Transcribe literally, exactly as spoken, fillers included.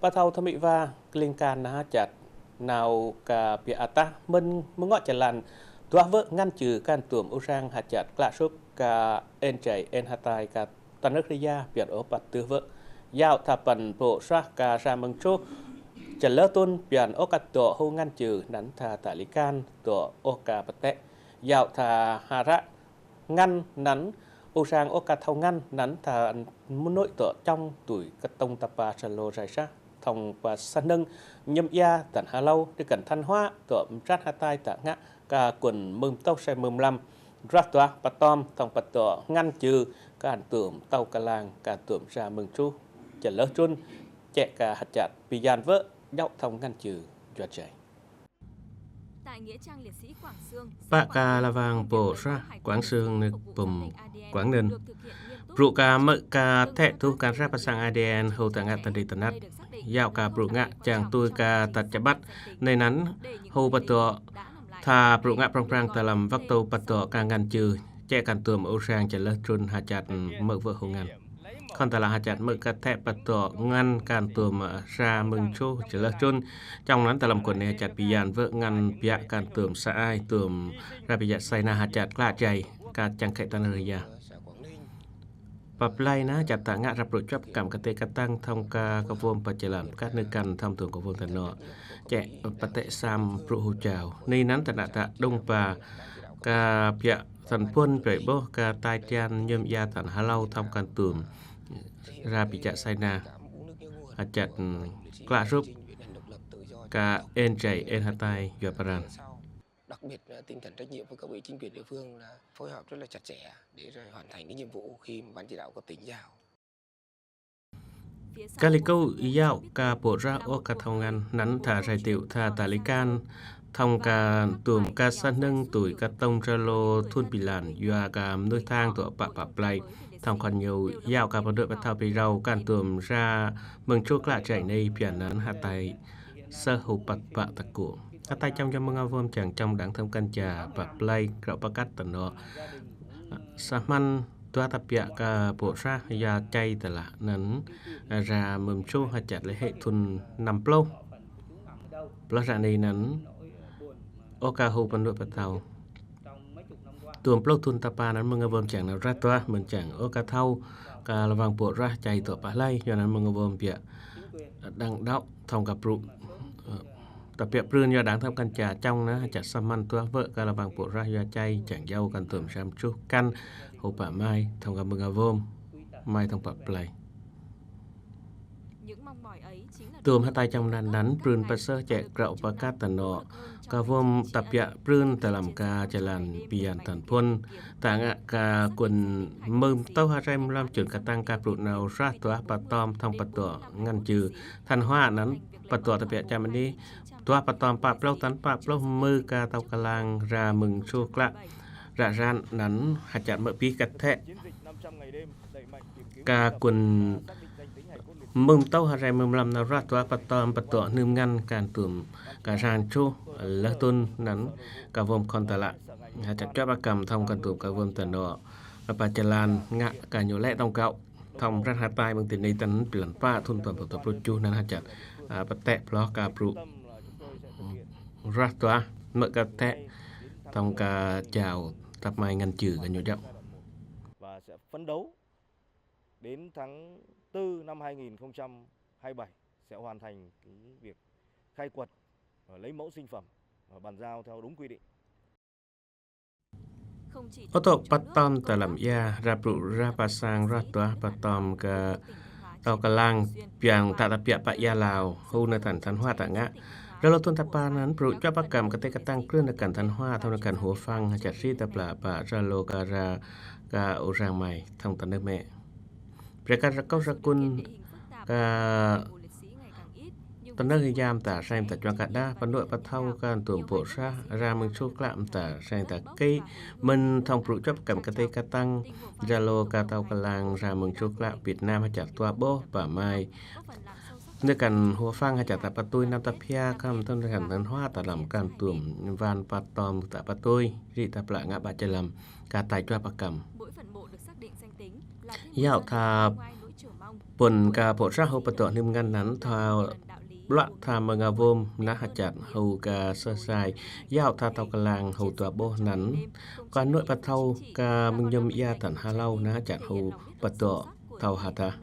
Pa thâu thơm ƀĭ va kling kan na ha chat nau ka pia atah mơn mơngoh chalan tuah vơ̆ ngăn chư kan tuôm ôh sang ha chat klă sŭp ka en chai en ha tai ka ta nơ̆k rơya pian ôh păt tưh vơ̆. Yau tha păn pô sah ka sa mơ̆ng chôh chalơ tŭn pian ôh ka dŏ hô ngăn chư năn tha ta li kan dŏ ôh ka pơtĕ. Yau tha ha ră ngăn năn, ôh sang ôh ka thâu ngăn năn tha mơnôih dŏ trong tui kơtông ta pa sa lô rai sah. Thong pa sa nâng nhâm ia tăn ha lâu, đi kăn than hoa dŏ msat ha tai ta ngă ka kuăn mơm tâu sai mơm lăm. Rah tuah pa tom thong pa dŏ ngăn chư ka tuôm tâu ka lang ka tuôm sa mơ̆ng chôh chalơ chŭn, chĕ ka ha chat pi yan vơ̆ djŏ thong ngăn chư yuat jai. Pă ka la vang pô sah Quảng Sương nơ̆k pŭm Quảng Ninh. Brŭ ka mơ̆ ka thĕ tuh kan sah pa sang A D N hô ta ngă tăn ri tăn năt. Yau ka brŭ ngă chang tui ka tăt chabat. Nê năn hô pa dŏ tha brŭ ngă prong prang ta lăm văk tô pa dŏ ka ngăn chư. Chĕ kan tuôm ôh sang chalơ chŭn ha chat mơ̆ vơ̆ hô ngăn. Khon ta la ha chat mơ̆ ka thĕ pa dŏ ngăn kan tuôm sa mơ̆ng chôh chalơ chŭn. Trong năn ta lăm kuăn nê ha chat pi yan vơ̆ ngăn pia kan tuôm sa ai tuôm ra pi ya sai na ha chat klă jai ka chăng khĕ ta nơ̆ rơya. Pa play na ha chat ta ngă rap rô̆ chuăp kăm ka tê ka tăng thong ka ka vôm pa chalan kăt nơ̆ kăn thăm tuôm ka vôm ta nŏ. Chĕ pa tĕ sam brŭ hô chau. Nê năn ta nă ta đŭng pa ka pia tăn pŭn play ƀôh ka tai tian nhâm ia tăn ha lâu thăm kan tuôm ra pi chă sai na ha chat klă sŭp ka en chai en ha tai yua pa ran. Đặc biệt là tinh thần trách nhiệm với cấp ủy chính quyền địa phương là phối hợp rất là chặt chẽ để rồi hoàn thành cái nhiệm vụ khi mà ban chỉ đạo cấp tỉnh giao. Ka li kâu yau ka pô rah ôh ka thâu ngăn năn tha rai tiuh tha ta li kan thong ka tuôm ka sa nâng tui ka tông ra lô thun pi lan yua ka mnuih thang dŏ pă pă play. Thong khon ñu yau ka pơdơ̆ pa thâu pi râu kan tuôm ra mơ̆ng chôh klă jai nê pian năn ha tai sơ hô păt pă ta kô. Ha tai trong yua mơ̆ng a vôm chang trong đang thăm kan cha pă play krao pa kăt ta nŏ. Sa hmăn tuah ta pia ka pô sah ya chai ta la năn ra mơ̆m chôh ha chat lê hĕ thun năm plôh. Plơh ra nê năn ôh ka hô păn dŏ pa thâu. Tuôm plôh thun ta pa năn mơ̆ng a vôm chang nau rah tuah mơn chang ôh ka thâu ka la vang pô rah chai dŏ pă hlai yua năn mơ̆ng a vôm pia đang đăo thong ka brŭ. Ơ, ta pia prưn yua đang thăm kan cha trong na ha chat sa hmăn tuah vơ̆ ka la vang pô rah yua chai chang yau kan tuôm sam chôh kăn hô pă mai thong ka mơ̆ng a vôm mai thong pă play. Tuôm ha tai trong năn năn prưn pa sơ chĕ krao pa kăt ta nŏ. Ka vôm ta pia prưn ta lăm ka chalan pi yan tăn pŭn. Ta ngă ka kuăn mơ̆m tâu ha rai mlam chŭn ka tăng ka brŭ nau rah tuah pa tom thong pa dŏ ngăn chư. Than hoa năn pa dŏ ta pia chăm ni tuah pa tom pă plôh tăn pă plôh mơ ka tâu ka lang ra mơ̆ng chôh klă. Ră ran năn ha chat mơ̆ pi ka thĕ ka kuăn mơ̆m tâu ha rai mơ̆m lăm nau rah tuah pa tom pa dŏ nơm ngăn kan tuôm ka ran chôh lơ tŭn năn ka vôm khon ta la ha chat chuăp a kăm thong kan tuôm ka vôm ta nŏ. Pa chalan ngă ka ñu lĕ tông kâu thong ran ha tai mơ̆ng ti nê tăn pi lan pa thun tom pa tom plôh chôh năn ha chat, ơ, pa tĕ plôh ka brŭ rah tuah mơ̆ ka thĕ thong ka chau tăp mai ngăn chư ka ñu djŏ. Và sẽ phấn đấu đến tháng tư năm hai nghìn không trăm hai mươi bảy sẽ hoàn thành cái việc khai quật, ờ, lấy mẫu sinh phẩm và bàn giao theo đúng quy định. Ôh tŏ pa tom ta lăm ia rap brŭ rah pa sang rah tuah pa tom ka tâu ka lang piăng ta ta pia pă ia lao hô nơ̆ tăn than hoa ta ngă. Ră lơ tŭn ta pa năn brŭ chuăp a kăm ka tê ka tăng krưn nơ̆ kăn than hoa thong nơ̆ kăn hua phăng ha chat si ta pla pă ră lơ ka ra ka u rang mai thong ta nơ̆ mĕ. Pre ka ra kâu ra kun ka ta nơ̆ yam ta seng ta chuang ka đa pa nŏ pa thâu ka tuôm pô sah ra mơ̆ng chôh klă ta seng ta kê mơn thong brŭ chuăp kăm ka tê ka tăng ră lơ ka tâu ka lang ra mơ̆ng chôh klă Việt Nam ha chat tua ƀôh pă mai. Nơ̆ kăn hua phăng ha chat ta pa tui năm ta phia kăm thon kăn tăn hoa ta lăm kăn tuôm van pa tom ta pa tui ri ta pla ngă ba cha lăm ka tai chuăp a kăm. Yau tha Bun ka phôk sah hŭ pơdŏ hnưm ngăn năn tha blah tha mơng a wôm nah hơjăn hŭ ka sơh sai yao tha tâo klang hŭ dua ƀôh năn. Ka nuăi pơthâo ka mơng nhŭm ia tăn ha hlâo nah hơjăn hŭ pơdŏ thâo hơdah.